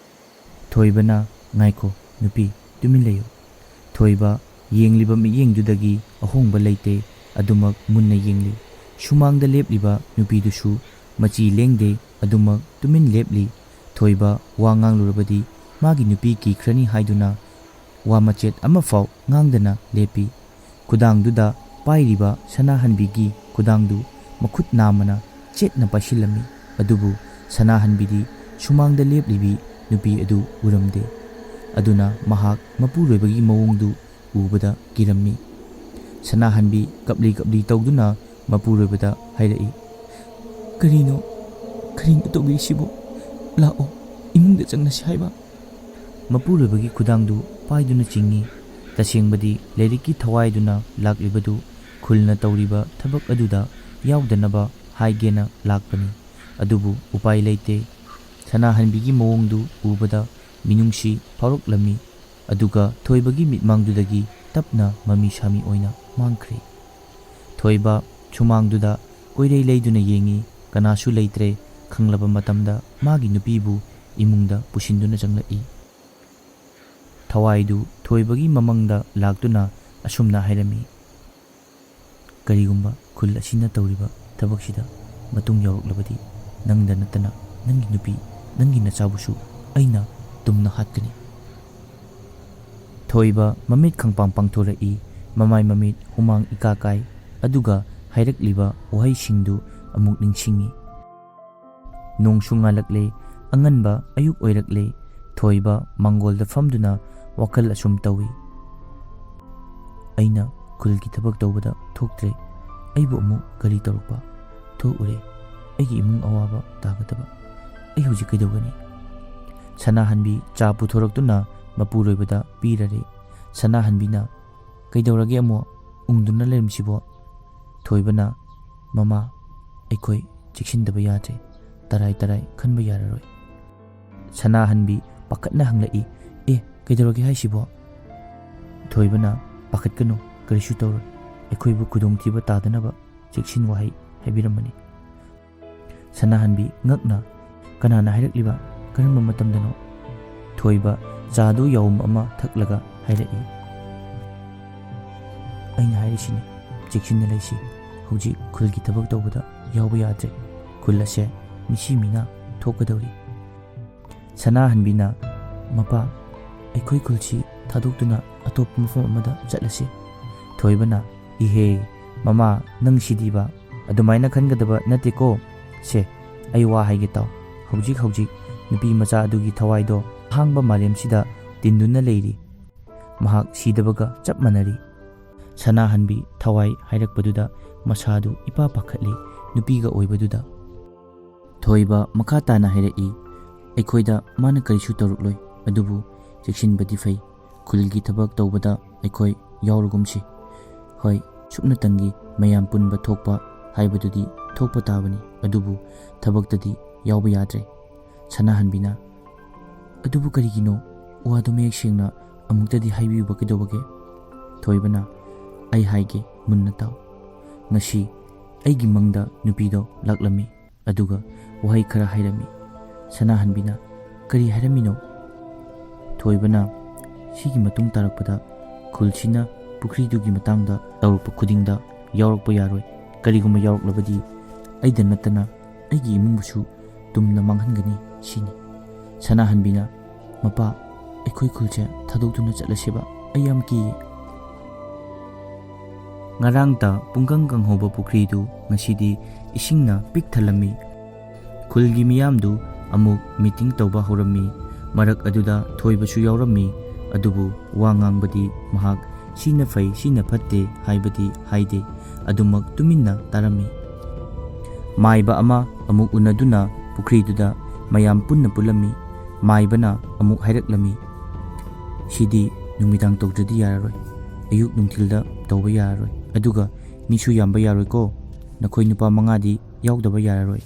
ꯊꯣꯏꯕꯅ, "ꯉꯥꯏꯈꯣ ꯅꯨꯄꯤ, ꯇꯨꯃꯤꯟ ꯂꯩꯌꯨ"꯫ ꯊꯣꯏꯕ ꯌꯦꯡꯂꯤꯕ ꯃꯤꯠꯌꯦꯡꯗꯨꯗꯒꯤ ꯑꯍꯣꯡꯕ ꯂꯩꯇꯦ꯫ ꯑꯗꯨꯃꯛ ꯃꯨꯟꯅ ꯌꯦꯡꯂꯤ꯫ ꯁꯨꯃꯥꯡꯗ ꯂꯦꯞꯂꯤꯕ ꯅꯨꯄꯤꯗꯨꯁꯨ ꯃꯆꯤ ꯂꯦꯡꯗꯦ꯫ ꯑꯗꯨꯃꯛ ꯇꯨꯃꯤꯟ ꯂꯦꯞꯂꯤ꯫ ꯊꯣꯏꯕ ꯋꯥ ꯉꯥꯡꯂꯨꯔꯕꯗꯤ ꯃꯥꯒꯤ ꯅꯨꯄꯤ ꯀꯤꯈ꯭ꯔꯅꯤ ꯍꯥꯏꯗꯨꯅ ꯋꯥ ꯃꯆꯦꯠ ꯑꯃꯐꯥꯎ ꯉꯥꯡꯗꯅ ꯂꯦꯞꯄꯤ꯫ ꯈꯨꯗꯥꯡꯗꯨꯗ ꯄꯥꯏꯔꯤꯕ ꯁꯅꯥꯍꯟꯕꯤꯒꯤ ꯈꯨꯗꯥꯡꯗꯨ ꯃꯈꯨꯠ ꯅꯥꯝꯃꯅ ꯆꯦꯠꯅ ꯄꯥꯏꯁꯤꯜꯂꯝꯃꯤ꯫ ꯑꯗꯨꯕꯨ ꯁꯅꯥꯍꯟꯕꯤꯗꯤ ꯁꯨꯃꯥꯡꯗ ꯂꯦꯞꯂꯤꯕꯤ ꯅꯨꯄꯤ ꯑꯗꯨ ꯎꯔꯝꯗꯦ꯫ ꯑꯗꯨꯅ ꯃꯍꯥꯛ ꯃꯄꯨꯔꯣꯏꯕꯒꯤ ꯃꯑꯣꯡꯗꯨ ꯎꯕꯗ ꯀꯤꯔꯝꯃꯤ꯫ ꯁꯅꯥꯍꯟꯕꯤ ꯀꯞꯂꯤ ꯀꯞꯂꯤ ꯇꯧꯗꯨꯅ ꯃꯄꯨꯔꯣꯏꯕꯗ ꯍꯥꯏꯔꯛꯏ, "ꯀꯔꯤꯅꯣ, ꯀꯔꯤꯅꯣ ꯇꯧꯕꯤꯔꯤꯁꯤꯕꯣ? ꯂꯥꯛꯑꯣ, ꯏꯃꯨꯡꯗ ꯆꯪꯅꯁꯤ ꯍꯥꯏꯕ"꯫ ꯃꯄꯨꯔꯣꯏꯕꯒꯤ ꯈꯨꯗꯥꯡꯗꯨ ꯄꯥꯏꯗꯨꯅ ꯆꯤꯡꯏ꯫ ꯇꯁꯦꯡꯕꯗꯤ ꯂꯥꯏꯔꯤꯛꯀꯤ ꯊꯋꯥꯏꯗꯨꯅ ꯂꯥꯛꯂꯤꯕꯗꯨ ꯈꯨꯜꯅ ꯇꯧꯔꯤꯕ ꯊꯕꯛ ꯑꯗꯨꯗ ꯌꯥꯎꯗꯅꯕ ꯍꯥꯏꯒꯦꯅ ꯂꯥꯛꯄꯅꯤ꯫ ꯑꯗꯨꯕꯨ ꯎꯄꯥꯏ ꯂꯩꯇꯦ꯫ ꯁꯅꯥꯍꯟꯕꯤꯒꯤ ꯃꯑꯣꯡꯗꯨ ꯎꯕꯗ ꯃꯤꯅꯨꯡꯁꯤ ꯐꯥꯎꯔꯛꯂꯝꯃꯤ꯫ ꯑꯗꯨꯒ ꯊꯣꯏꯕꯒꯤ ꯃꯤꯠꯃꯥꯡꯗꯨꯗꯒꯤ ꯇꯞꯅ ꯃꯃꯤ ꯁꯥꯃꯤ ꯑꯣꯏꯅ ꯃꯥꯡꯈ꯭ꯔꯦ꯫ ꯊꯣꯏꯕ ꯁꯨꯃꯥꯡꯗꯨꯗ ꯀꯣꯏꯔꯩ ꯂꯩꯗꯨꯅ ꯌꯦꯡꯏ꯫ ꯀꯅꯥꯁꯨ ꯂꯩꯇ꯭ꯔꯦ꯫ ꯈꯪꯂꯕ ꯃꯇꯝꯗ ꯃꯥꯒꯤ ꯅꯨꯄꯤꯕꯨ ꯏꯃꯨꯡꯗ ꯄꯨꯁꯤꯟꯗꯨꯅ ꯆꯪꯂꯛꯏ꯫ ꯊꯋꯥꯏꯗꯨ ꯊꯣꯏꯕꯒꯤ ꯃꯃꯪꯗ ꯂꯥꯛꯇꯨꯅ ꯑꯁꯨꯝꯅ ꯍꯥꯏꯔꯝꯃꯤ, "ꯀꯔꯤꯒꯨꯝꯕ ꯈꯨꯜ ꯑꯁꯤꯅ ꯇꯧꯔꯤꯕ ꯊꯕꯛꯁꯤꯗ ꯃꯇꯨꯡ ꯌꯧꯔꯛꯂꯕꯗꯤ, ꯅꯪꯗ ꯅꯠꯇꯅ ꯅꯪꯒꯤ ꯅꯨꯄꯤ, ꯅꯪꯒꯤ ꯅꯆꯥꯕꯨꯁꯨ ꯑꯩꯅ ꯇꯨꯝꯅ ꯍꯥꯠꯀꯅꯤ"꯫ ꯊꯣꯏꯕ ꯃꯃꯤꯠ ꯈꯪꯄꯥꯡ ꯄꯥꯡꯊꯣꯔꯛꯏ꯫ ꯃꯃꯥꯏ ꯃꯃꯤꯠ ꯍꯨꯃꯥꯡ ꯏꯀꯥ ꯀꯥꯏ꯫ ꯑꯗꯨꯒ ꯍꯥꯏꯔꯛꯂꯤꯕ ꯋꯥꯍꯩꯁꯤꯡꯗꯨ ꯑꯃꯨꯛ ꯅꯤꯡꯁꯤꯡꯏ꯫ ꯅꯣꯡꯁꯨ ꯉꯥꯜꯂꯛꯂꯦ꯫ ꯑꯉꯟꯕ ꯑꯌꯨꯛ ꯑꯣꯏꯔꯛꯂꯦ꯫ ꯊꯣꯏꯕ ꯃꯥꯡꯒꯣꯜꯗ ꯐꯝꯗꯨꯅ ꯋꯥꯈꯜ ꯑꯁꯨꯝ ꯇꯧꯏ꯫ "ꯑꯩꯅ ꯈꯨꯜꯒꯤ ꯊꯕꯛ ꯇꯧꯕꯗ ꯊꯣꯛꯇ꯭ꯔꯦ꯫ ꯑꯩꯕꯨ ꯑꯃꯨꯛ ꯀꯔꯤ ꯇꯧꯔꯛꯄ? ꯊꯣꯛꯎꯔꯦ꯫ ꯑꯩꯒꯤ ꯏꯃꯨꯡ ꯑꯋꯥꯕ ꯇꯥꯒꯗꯕ꯫ ꯑꯩ ꯍꯧꯖꯤꯛ ꯀꯩꯗꯧꯒꯅꯤ?" ꯁꯅꯥꯍꯟꯕꯤ ꯆꯥ ꯄꯨꯊꯣꯔꯛꯇꯨꯅ ꯃꯄꯨꯔꯣꯏꯕꯗ ꯄꯤꯔꯔꯦ꯫ ꯁꯅꯥꯍꯟꯕꯤꯅ, "ꯀꯩꯗꯧꯔꯒꯦ ꯑꯃꯨꯛ? ꯎꯪꯗꯨꯅ ꯂꯩꯔꯝꯁꯤꯕꯣ?" ꯊꯣꯏꯕꯅ, "ꯃꯃꯥ, ꯑꯩꯈꯣꯏ ꯆꯦꯛꯁꯤꯟꯗꯕ ꯌꯥꯗ꯭ꯔꯦ꯫ ꯇꯔꯥꯏ ꯇꯔꯥꯏ ꯈꯟꯕ ꯌꯥꯔꯔꯣꯏ"꯫ ꯁꯅꯥꯍꯟꯕꯤ ꯄꯥꯈꯠꯅ ꯍꯪꯂꯛꯏ, "ꯑꯦ, ꯀꯩꯗꯧꯔꯒꯦ ꯍꯥꯏꯁꯤꯕꯣ?" ꯊꯣꯏꯕꯅ, "ꯄꯥꯈꯠꯀꯅꯨ, ꯀꯔꯤꯁꯨ ꯇꯧꯔꯣꯏ꯫ ꯑꯩꯈꯣꯏꯕꯨ ꯈꯨꯗꯣꯡꯊꯤꯕ ꯇꯥꯗꯅꯕ ꯆꯦꯛꯁꯤꯟ ꯋꯥꯍꯩ ꯍꯥꯏꯕꯤꯔꯝꯕꯅꯤ"꯫ ꯁꯅꯥꯍꯟꯕꯤ ꯉꯛꯅ, "ꯀꯅꯥꯅ ꯍꯥꯏꯔꯛꯂꯤꯕ? ꯀꯔꯝꯕ ꯃꯇꯝꯗꯅꯣ?" ꯊꯣꯏꯕ ꯆꯥꯗꯨ ꯌꯥꯎꯝ ꯑꯃ ꯊꯛꯂꯒ ꯍꯥꯏꯔꯛꯏ, "ꯑꯩꯅ ꯍꯥꯏꯔꯤꯁꯤꯅꯤ, ꯆꯦꯛꯁꯤꯟꯅ ꯂꯩꯁꯤ꯫ ꯍꯧꯖꯤꯛ ꯈꯨꯜꯒꯤ ꯊꯕꯛ ꯇꯧꯕꯗ ꯌꯥꯎꯕ ꯌꯥꯗ꯭ꯔꯦ꯫ ꯈꯨꯜ ꯑꯁꯦ ꯃꯤꯁꯤ ꯃꯤꯅꯥ ꯊꯣꯛꯀꯗꯧꯔꯤ꯫" ꯁꯅꯥꯍꯟꯕꯤꯅ, "ꯃꯄꯥ, ꯑꯩꯈꯣꯏ ꯈꯨꯜꯁꯤ ꯊꯥꯗꯣꯛꯇꯨꯅ ꯑꯇꯣꯞꯄ ꯃꯐꯝ ꯑꯃꯗ ꯆꯠꯂꯁꯤ꯫" ꯊꯣꯏꯕꯅ, "ꯏꯍꯦ, ꯃꯃꯥ, ꯅꯪ ꯁꯤꯗꯤꯕ, ꯑꯗꯨꯃꯥꯏꯅ ꯈꯟꯒꯗꯕ ꯅꯠꯇꯦꯀꯣ꯫ ꯁꯦ, ꯑꯩ ꯋꯥ ꯍꯥꯏꯒꯦ ꯇꯥꯎ꯫ ꯍꯧꯖꯤꯛ ꯍꯧꯖꯤꯛ ꯅꯨꯄꯤ ꯃꯆꯥ ꯑꯗꯨꯒꯤ ꯊꯋꯥꯏꯗꯣ ꯑꯍꯥꯡꯕ ꯃꯥꯂꯦꯝꯁꯤꯗ ꯇꯤꯟꯗꯨꯅ ꯂꯩꯔꯤ꯫ ꯃꯍꯥꯛ ꯁꯤꯗꯕꯒ ꯆꯞ ꯃꯥꯟꯅꯔꯤ꯫" ꯁꯅꯥꯍꯟꯕꯤ ꯊꯋꯥꯏ ꯍꯥꯏꯔꯛꯄꯗꯨꯗ ꯃꯁꯥꯗꯨ ꯏꯄꯥ ꯄꯥꯈꯠꯂꯤ, ꯅꯨꯄꯤꯒ ꯑꯣꯏꯕꯗꯨꯗ꯫ ꯊꯣꯏꯕ ꯃꯈꯥ ꯇꯥꯅ ꯍꯥꯏꯔꯛꯏ, "ꯑꯩꯈꯣꯏꯗ ꯃꯥꯅ ꯀꯔꯤꯁꯨ ꯇꯧꯔꯛꯂꯣꯏ, ꯑꯗꯨꯕꯨ ꯆꯦꯛꯁꯤꯟꯕꯗꯤ ꯐꯩ꯫ ꯈꯨꯜꯒꯤ ꯊꯕꯛ ꯇꯧꯕꯗ ꯑꯩꯈꯣꯏ ꯌꯥꯎꯔꯒꯨꯝꯁꯤ꯫ ꯍꯣꯏ, ꯁꯨꯞꯅꯇꯪꯒꯤ ꯃꯌꯥꯝ ꯄꯨꯟꯕ ꯊꯣꯛꯄ ꯍꯥꯏꯕꯗꯨꯗꯤ ꯊꯣꯛꯄ ꯇꯥꯕꯅꯤ, ꯑꯗꯨꯕꯨ ꯊꯕꯛꯇꯗꯤ ꯌꯥꯎꯕ ꯌꯥꯗ꯭ꯔꯦ꯫" ꯁꯅꯥꯍꯟꯕꯤꯅ, "ꯑꯗꯨꯕꯨ ꯀꯔꯤꯒꯤꯅꯣ? ꯋꯥꯗꯨ ꯃꯌꯦꯛ ꯁꯦꯡꯅ ꯑꯃꯨꯛꯇꯗꯤ ꯍꯥꯏꯕꯤꯌꯨꯕ ꯀꯩꯗꯧꯕꯒꯦ?" ꯊꯣꯏꯕꯅ, "ꯑꯩ ꯍꯥꯏꯒꯦ, ꯃꯨꯟꯅ ꯇꯥꯎ꯫ ꯉꯁꯤ ꯑꯩꯒꯤ ꯃꯪꯗ ꯅꯨꯄꯤꯗꯣ ꯂꯥꯛꯂꯝꯃꯤ, ꯑꯗꯨꯒ ꯋꯥꯍꯩ ꯈꯔ ꯍꯥꯏꯔꯝꯃꯤ꯫" ꯁꯅꯥꯍꯟꯕꯤꯅ, "ꯀꯔꯤ ꯍꯥꯏꯔꯝꯃꯤꯅꯣ?" ꯊꯣꯏꯕꯅ, "ꯁꯤꯒꯤ ꯃꯇꯨꯡ ꯇꯥꯔꯛꯄꯗ ꯈꯨꯜꯁꯤꯅ ꯄꯨꯈ꯭ꯔꯤꯗꯨꯒꯤ ꯃꯇꯥꯡꯗ ꯇꯧꯔꯛꯄ ꯈꯨꯗꯤꯡꯗ ꯌꯥꯎꯔꯛꯄ ꯌꯥꯔꯣꯏ꯫ ꯀꯔꯤꯒꯨꯝꯕ ꯌꯥꯎꯔꯛꯂꯕꯗꯤ ꯑꯩꯗ ꯅꯠꯇꯅ ꯑꯩꯒꯤ ꯏꯃꯨꯡꯕꯨꯁꯨ ꯇꯨꯝꯅ ꯃꯥꯡꯍꯟꯒꯅꯤ ꯁꯤꯅꯤ꯫" ꯁꯅꯥꯍꯟꯕꯤꯅ, "ꯃꯄꯥ, ꯑꯩꯈꯣꯏ ꯈꯨꯜꯁꯦ ꯊꯥꯗꯣꯛꯇꯨꯅ ꯆꯠꯂꯁꯦꯕ, ꯑꯩ ꯌꯥꯝ ꯀꯤꯌꯦ꯫" ꯉꯔꯥꯡꯇ ꯄꯨꯡꯀꯪ ꯀꯪꯍꯧꯕ ꯄꯨꯈ꯭ꯔꯤꯗꯨ ꯉꯁꯤꯗꯤ ꯏꯁꯤꯡꯅ ꯄꯤꯛ ꯊꯜꯂꯝꯃꯤ꯫ ꯈꯨꯜꯒꯤ ꯃꯤꯌꯥꯝꯗꯨ ꯑꯃꯨꯛ ꯃꯤꯇꯤꯡ ꯇꯧꯕ ꯍꯧꯔꯝꯃꯤ꯫ ꯃꯔꯛ ꯑꯗꯨꯗ ꯊꯣꯏꯕꯁꯨ ꯌꯥꯎꯔꯝꯃꯤ꯫ ꯑꯗꯨꯕꯨ ꯋꯥ ꯉꯥꯡꯕꯗꯤ ꯃꯍꯥꯛ ꯁꯤꯅ ꯐꯩ, ꯁꯤꯅ ꯐꯠꯇꯦ ꯍꯥꯏꯕꯗꯤ ꯍꯥꯏꯗꯦ꯫ ꯑꯗꯨꯃꯛ ꯇꯨꯃꯤꯟꯅ ꯇꯥꯔꯝꯃꯤ꯫ ꯃꯥꯏꯕ ꯑꯃ ꯑꯃꯨꯛ ꯎꯅꯗꯨꯅ ꯄꯨꯈ꯭ꯔꯤꯗꯨꯗ ꯃꯌꯥꯝ ꯄꯨꯟꯅ ꯄꯨꯜꯂꯝꯃꯤ꯫ ꯃꯥꯏꯕꯅ ꯑꯃꯨꯛ ꯍꯥꯏꯔꯛꯂꯝꯃꯤ, "ꯁꯤꯗꯤ ꯅꯨꯃꯤꯗꯥꯡ ꯇꯧꯗ꯭ꯔꯗꯤ ꯌꯥꯔꯔꯣꯏ꯫ ꯑꯌꯨꯛ ꯅꯨꯡꯊꯤꯜꯗ ꯇꯧꯕ ꯌꯥꯔꯔꯣꯏ꯫ ꯑꯗꯨꯒ ꯃꯤꯁꯨ ꯌꯥꯝꯕ ꯌꯥꯔꯣꯏꯀꯣ꯫ ꯅꯈꯣꯏ ꯅꯨꯄꯥ ꯃꯉꯥꯗꯤ ꯌꯥꯎꯗꯕ ꯌꯥꯔꯔꯣꯏ꯫"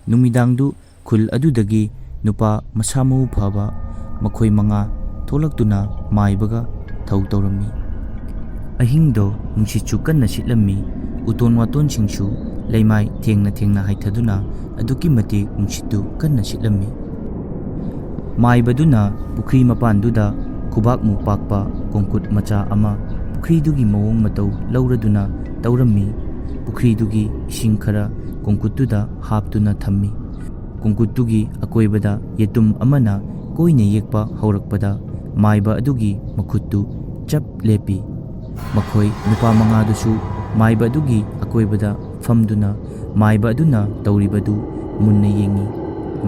ꯅꯨꯃꯤꯗꯥꯡꯗꯨ ꯈꯨꯜ ꯑꯗꯨꯗꯒꯤ ꯅꯨꯄꯥ ꯃꯁꯥ ꯃꯎ ꯐꯕ ꯃꯈꯣꯏ ꯃꯉꯥ ꯊꯣꯛꯂꯛꯇꯨꯅ ꯃꯥꯏꯕꯒ ꯊꯧ ꯇꯧꯔꯝꯃꯤ꯫ ꯑꯍꯤꯡꯗꯣ ꯅꯨꯡꯁꯤꯠꯁꯨ ꯀꯟꯅ ꯁꯤꯠꯂꯝꯃꯤ꯫ ꯎꯇꯣꯟ ꯋꯥꯇꯣꯟꯁꯤꯡꯁꯨ ꯂꯩꯃꯥꯏ ꯊꯦꯡꯅ ꯊꯦꯡꯅ ꯍꯥꯏꯊꯗꯨꯅ ꯑꯗꯨꯛꯀꯤ ꯃꯇꯤꯛ ꯅꯨꯡꯁꯤꯠꯇꯨ ꯀꯟꯅ ꯁꯤꯠꯂꯝꯃꯤ꯫ ꯃꯥꯏꯕꯗꯨꯅ ꯄꯨꯈ꯭ꯔꯤ ꯃꯄꯥꯟꯗꯨꯗ ꯈꯨꯕꯥꯛꯃꯨꯛ ꯄꯥꯛꯄ ꯀꯣꯡꯀꯨꯠ ꯃꯆꯥ ꯑꯃ ꯄꯨꯈ꯭ꯔꯤꯗꯨꯒꯤ ꯃꯑꯣꯡ ꯃꯇꯧ ꯂꯧꯔꯗꯨꯅ ꯇꯧꯔꯝꯃꯤ꯫ ꯄꯨꯈ꯭ꯔꯤꯗꯨꯒꯤ ꯏꯁꯤꯡ ꯈꯔ ꯀꯣꯡꯀꯨꯠꯇꯨꯗ ꯍꯥꯞꯇꯨꯅ ꯊꯝꯃꯤ꯫ ꯀꯣꯡꯀꯨꯠꯇꯨꯒꯤ ꯑꯀꯣꯏꯕꯗ ꯌꯦꯇꯨꯝ ꯑꯃꯅ ꯀꯣꯏꯅ ꯌꯦꯛꯄ ꯍꯧꯔꯛꯄꯗ ꯃꯥꯏꯕ ꯑꯗꯨꯒꯤ ꯃꯈꯨꯠꯇꯨ ꯆꯞ ꯂꯦꯞꯄꯤ꯫ ꯃꯈꯣꯏ ꯅꯨꯄꯥ ꯃꯉꯥꯗꯨꯁꯨ ꯃꯥꯏꯕ ꯑꯗꯨꯒꯤ ꯑꯀꯣꯏꯕꯗ ꯐꯝꯗꯨꯅ ꯃꯥꯏꯕ ꯑꯗꯨꯅ ꯇꯧꯔꯤꯕꯗꯨ ꯃꯨꯟꯅ ꯌꯦꯡꯉꯤ꯫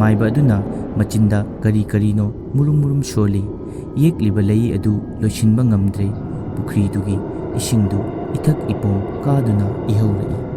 ꯃꯥꯏꯕ ꯑꯗꯨꯅ ꯃꯆꯤꯟꯗ ꯀꯔꯤ ꯀꯔꯤꯅꯣ ꯃꯨꯔꯨꯝ ꯃꯨꯔꯨꯝ ꯁꯣꯜꯂꯤ꯫ ꯌꯦꯛꯂꯤꯕ ꯂꯩ ꯑꯗꯨ ꯂꯣꯏꯁꯤꯟꯕ ꯉꯝꯗ꯭ꯔꯦ꯫ ꯄꯨꯈ꯭ꯔꯤꯗꯨꯒꯤ ꯏꯁꯤꯡꯗꯨ ꯏꯊꯛ ꯏꯄꯣꯝ ꯀꯥꯗꯨꯅ ꯏꯍꯧꯔꯛꯏ꯫